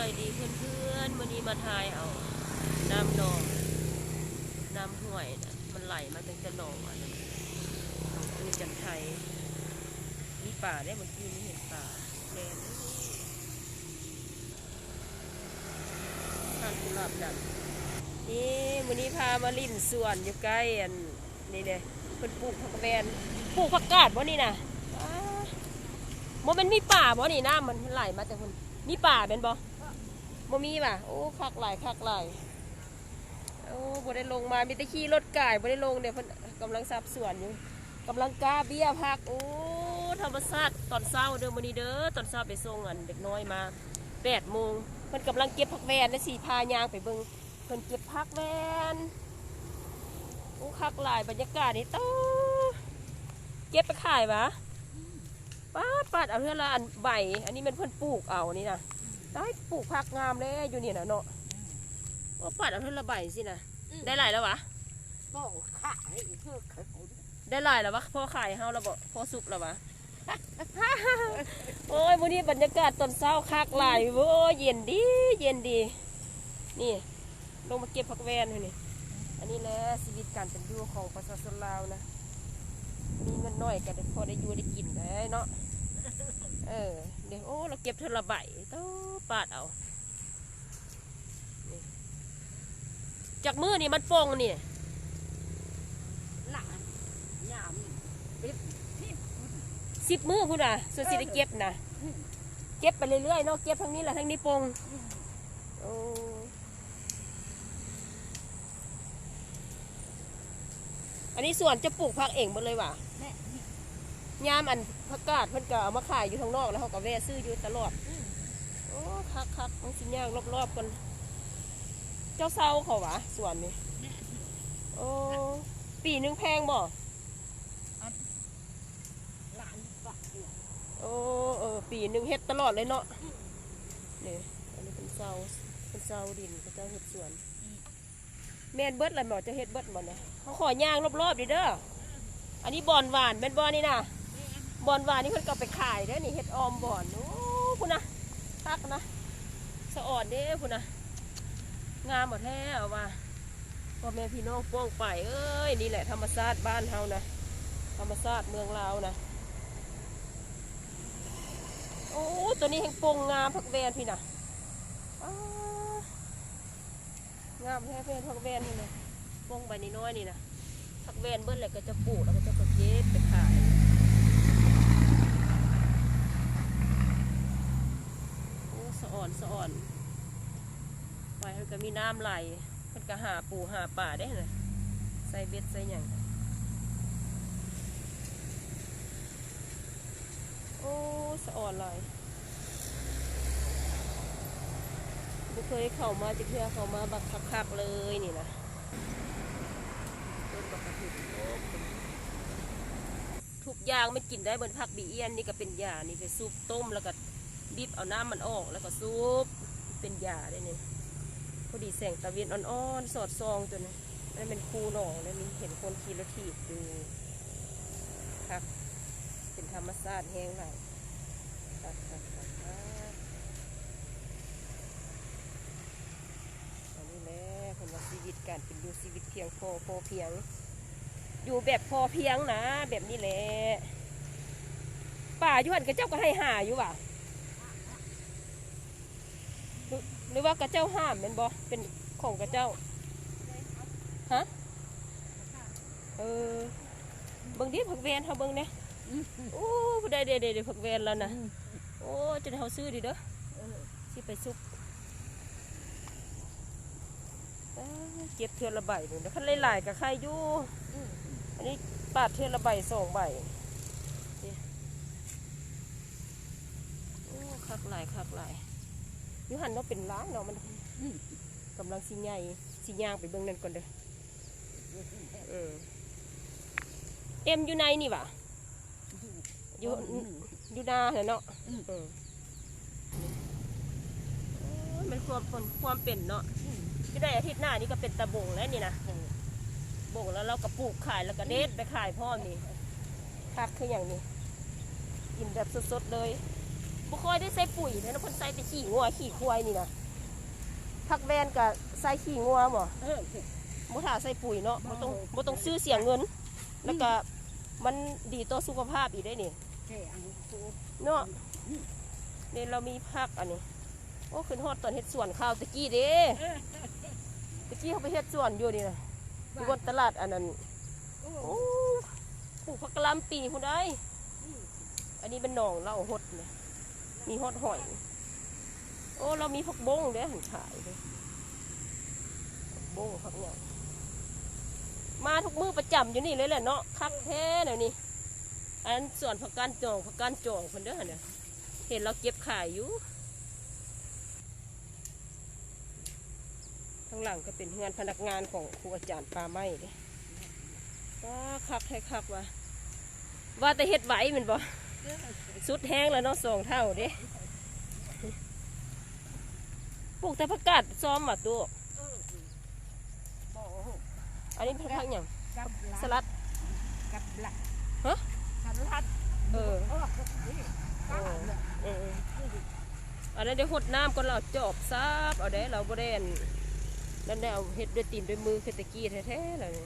ສະບາຍດີເພື່ອນໆ ມື້ນີ້ມາຖ່າຍເອົານ້ຳໜອງ ນ້ຳຫ້ວຍນະ ມັນໄຫຼມາຕັ້ງແຕ່ໜອງອັນນັ້ນ ຢູ່ຈັນໄທ ມີປາເດ້ ເມື່ອກີ້ນີ້ເຫັນປາແລ່ນ ທານກຸຫຼາບດຳ ເອີ ມື້ນີ້ພາມາຫຼິ້ນສວນຢູ່ໃກ້ອັນນີ້ເດ້ ເພິ່ນປູກຜັກແວ່ນ ປູກຜັກກາດບໍ່ນີ້ນະ? ອ້າ ບໍ່ແມ່ນມີປາບໍ່ນີ້? ນ້ຳມັນໄຫຼມາແຕ່ພຸ້ນ ມີປາແມ່ນບໍ່? ບໍ່ມີຫວາ? ໂອ້ ຄັກຫຼາຍ ຄັກຫຼາຍ. ໂອ້ ບໍ່ໄດ້ລົງມາ ມີແຕ່ຂີ່ລົດກາຍ ບໍ່ໄດ້ລົງເດ້ ເພິ່ນກຳລັງສັບສວນຢູ່ ກຳລັງກ້າເບ້ຍຜັກ. ໂອ້ ທຳມະຊາດຕອນເຊົ້າເດີ ມື້ນີ້ເດີ ຕອນເຊົ້າໄປສົ່ງອັນເດັກນ້ອຍມາແປດໂມງ ເພິ່ນກຳລັງເກັບຜັກແວ່ນ ແລະ ຊິພາຍ່າງໄປເບິ່ງ ເພິ່ນເກັບຜັກແວ່ນ. ໂອ້ ຄັກຫຼາຍ ບັນຍາກາດນີ້ ໂຕ ເກັບໄປຂາຍຫວາ? ປາດ ປາດເອົາເທື່ອລະອັນໃບ ອັນນີ້ແມ່ນເພິ່ນປູກເອົານີ້ນະ ຕາຍ ປູກຜັກງາມແລ້ວຢູ່ນີ້ນະເນາະ. ໂອ້ ປາດເອົາເທື່ອລະໃບຊີ້ນະ. ອືມ ໄດ້ຫຼາຍແລ້ວຫວາ? ບໍ່ຂາຍເທື່ອຂາຍ ໄດ້ຫຼາຍແລ້ວຫວາ? ພໍຂາຍເຮົາແລ້ວບໍ່? ພໍສຸກແລ້ວຫວາ? ໂອ້ຍ ມື້ນີ້ບັນຍາກາດຕອນເຊົ້າຄັກຫຼາຍ ໂອ້ຍ ເຢັນດີ ເຢັນດີ ນີ້ ລົງມາເກັບຜັກແວ່ນຢູ່ນີ້. ອັນນີ້ແຫຼະຊີວິດການເປັນຢູ່ຂອງປະຊາຊົນລາວນະ ມີເງິນໜ້ອຍກໍໄດ້ພໍໄດ້ຢູ່ໄດ້ກິນໄດ້ເນາະ. ເອີ ເດ້ ໂອ້ ລາວເກັບເທື່ອລະໃບ ໂຕ ປາດເອົາ. ນີ້ ຈັກມື້ນີ້ມັນປົ່ງນີ້? ຫຼາຍ ຍາມນີ້ ສິບ ສິບມື້ພຸ້ນນະ ສ່ວນຊິໄດ້ເກັບນະ. ເອີ ອືມ ເກັບໄປເລື້ອຍໆເນາະ ເກັບທາງນີ້ລະທາງນີ້ປົ່ງ. ອືມ ໂອ້ ອັນນີ້ສວນເຈົ້າປູກຜັກເອງເບິດເລີຍຫວາ? ແມ່ນ ຍາມອັນຜັກກາດເພິ່ນກໍເອົາມາຂາຍຢູ່ທາງນອກ ແລ້ວເຮົາກໍແວ່ຊື້ຢູ່ຕະຫຼອດ. ອືມ ໂອ້ ຄັກໆ ມັນຊິຍ່າງລອບໆກ່ອນ. ເຈົ້າເຊົ່າເຂົາຫວາ ສວນນີ້? ແມ່ນ ໂອ້ ປີໜຶ່ງແພງບໍ່? ອັນ ລ້ານປາຍ. ໂອ້ ເອີ ປີໜຶ່ງເຮັດຕະຫຼອດເລີຍເນາະ. ອືມ ນີ້ ອັນນີ້ເພິ່ນເຊົ່າ ເພິ່ນເຊົ່າດິນ ເຂົາເຈົ້າເຮັດສວນ. ອືມ ແມ່ນເບິດລະບໍ່? ເຈົ້າເຮັດເບິດບໍ່ນີ້? ເຮົາຂໍຍ່າງລອບໆເດີ. ອັນນີ້ບອນຫວານແມ່ນບໍ່ນີ້ນະ? ແມ່ນ ບອນຫວານນີ້ເພິ່ນກໍເອົາໄປຂາຍເດີນີ້ ເຮັດອອມບອນ. ໂອ້ ພຸ້ນນະ ຄັກນະ ສະອອນເດ້ພຸ້ນນະ ງາມບໍ່ແທ້ເອົາວ່າ. ພໍ່ແມ່ພີ່ນ້ອງປ້ອງປາຍເອີຍ ນີ້ແຫຼະທຳມະຊາດບ້ານເຮົານະ ທຳມະຊາດເມືອງລາວນະ. ໂອ້ ໂຕນີ້ແຮ່ງປົ່ງງາມ ຜັກແວ່ນພີ້ນະ. ອ້າ ງາມແທ້ແມ່ນຜັກແວ່ນນີ້ນະ ປົ່ງໃບນ້ອຍໆນີ້ນະ. ຜັກແວ່ນເບິດແລ້ວ ເຂົາເຈົ້າປູກແລ້ວ ເຂົາເຈົ້າກໍເກັບໄປຂາຍ. ໂອ້ ສະອອນ ສະອອນ. ໄປເພິ່ນກໍມີນ້ຳໄຫຼ ເພິ່ນກໍຫາປູຫາປາເດ້ນະ ໃສ່ເບັດໃສ່ຫຍັງ. ໂອ້ ສະອອນຫຼາຍ ບໍ່ເຄີຍເຂົ້າມາຈັກເທື່ອ ເຂົ້າມາບັກຄັກໆເລີຍນີ້ນະ. ຕົ້ນບັກກະຫຸ່ນ ທຸກຢ່າງມັນກິນໄດ້ເບິດ ຜັກບີອຽນນີ້ກໍເປັນຢາ ນີ້ໄປຊຸບຕົ້ມ ແລ້ວກໍດິບເອົານ້ຳມັນອອກ ແລ້ວກໍຊຸບ ເປັນຢາໄດ້ນີ້. ພໍດີແສງຕາເວັນອ່ອນໆສອດສ່ອງຕົວນີ້ ນັ້ນແມ່ນຄູໜອງ ແລ້ວມີເຫັນຄົນຂີ່ລົດຖີບຢູ່ ຄັກ ເປັນທຳມະຊາດແຮງຫຼາຍ ຄັກໆໆໆ. ອັນນີ້ແຫຼະ ເພິ່ນວ່າຊີວິດການເປັນຢູ່ ຊີວິດພຽງພໍ ພໍພຽງ ຢູ່ແບບພໍພຽງນະ ແບບນີ້ແຫຼະ. ປາຢູ່ຫັ້ນເຂົາເຈົ້າກໍໃຫ້ຫາຢູ່ຫວາ? ຫຼື ຫຼືວ່າເຂົາເຈົ້າຫ້າມແມ່ນບໍ່? ເປັນຂອງເຂົາເຈົ້າ? ຮະ? ເອີ ເບິ່ງດິ ຜັກແວ່ນເຮົາເບິ່ງແດ່. ໂອ້ ຜູ້ໃດເດ ເດ ເດ ຜັກແວ່ນລາວນະ. ໂອ້ ຈົນເຮົາຊື້ດີເດີ ຊິໄປສຸກ. ເອີ ເກັບເທື່ອລະໃບໜຶ່ງ ຄັນຫຼາຍໆກໍໄຄຢູ່. ອັນນີ້ປາດເທື່ອລະໃບສອງໃບ. ໂອ້ ຄັກຫຼາຍ ຄັກຫຼາຍ. ຢູ່ຫັ້ນເນາະ ເປັນຫຼາຍເນາະ ມັນ ອືມ ກຳລັງຊິໃຫຍ່ ຊິຍ່າງໄປເບິ່ງນັ້ນກ່ອນເດີ. ເອີ ເອັມຢູ່ໃນນີ້ຫວາ? ຢູ່ ຢູ່ ຢູ່ໜ້າຫັ້ນເນາະ. ອືມ ເອີ ໂອ້ຍ ມັນຄວາມ ຄວາມເປັນເນາະ. ອືມ ຢູ່ໃນອາທິດໜ້ານີ້ກໍເປັນຕາບົງແລ້ວນີ້ນະ. ເອີ ບົງແລ້ວລາວກໍປູກຂາຍ ແລ້ວກໍເດັດໄປຂາຍພ້ອມນີ້. ຜັກຄືຫຍັງນີ້ ກິນແບບສົດໆເລີຍ. ບໍ່ຄ່ອຍໄດ້ໃສ່ປຸ໋ຍເດ້ ເພິ່ນໃສ່ແຕ່ຂີ້ງົວຂີ້ຄວາຍນີ້ນະ. ຜັກແວ່ນກະໃສ່ຂີ້ງົວບໍ່? ເອີ ບໍ່ຖ້າໃສ່ປຸ໋ຍເນາະ ບໍ່ ບໍ່ຕ້ອງ ບໍ່ຕ້ອງຊື້ເສຍເງິນ ແລ້ວກະມັນດີຕໍ່ສຸຂະພາບອີກເດ້ນີ້ ແທ້ອັນນີ້ ເນາະ. ນີ້ລາວມີຜັກອັນນີ້. ໂອ້ ຄິດຮອດຕອນເຮັດສວນຄາວແຕ່ກີ້ເດ້ ເອີ ແຕ່ກີ້ເຮົາໄປເຮັດສວນຢູ່ນີ້ນະ ຢູ່ບ່ອນຕະຫຼາດອັນນັ້ນ. ໂອ້ ໂອ້ ປູກຜັກກະຫຼ່ຳປີພຸ້ນໃດ໋. ອັນນີ້ແມ່ນໜອງລາວຫົດນີ້ ມີຮອດຫອຍ. ໂອ້ ລາວມີຜັກບົ້ງເດ້ຫັ້ນຂາຍເດ້ ຜັກບົ້ງຜັກຫຍັງ. ມາທຸກມື້ປະຈຳຢູ່ນີ້ເລີຍແຫຼະເນາະ ຄັກແທ້ແນວນີ້. ອັນສວນຜັກກ້ານຈອງ ຜັກກ້ານຈອງເພິ່ນເດີຫັ້ນນະ ເຫັນລາວເກັບຂາຍຢູ່. ທາງຫຼັງກໍເປັນເຮືອນພະນັກງານຂອງຄູອາຈານປ່າໄມ້ເດ້. ປ້າ ຄັກແທ້ຄັກວ່າ ວ່າແຕ່ເຮັດໄວແມ່ນບໍ່? ສຸດແຮງແລ້ວເນາະ ສອງເທົ່າເດ້. ປູກແຕ່ຜັກກາດຊອມຫວາຕູ້? ເອີ ບໍ່ ອັນນີ້ເປັນຜັກຫຍັງ? ກັບລະ ສະຫຼັດ ກັບລະ ຮະ? ສະຫຼັດ ເອີ ເອີ ເອີ ອັນນັ້ນໄດ້ຫົດນ້ຳກ່ອນ ລາວຈອບຊາບເອົາເດ້ ລາວບໍ່ໄດ້ອັນນັ້ນເດ້ ເອົາເຮັດດ້ວຍຕີນດ້ວຍມືຄືແຕ່ກີ້ແທ້ໆ ລາວນີ້.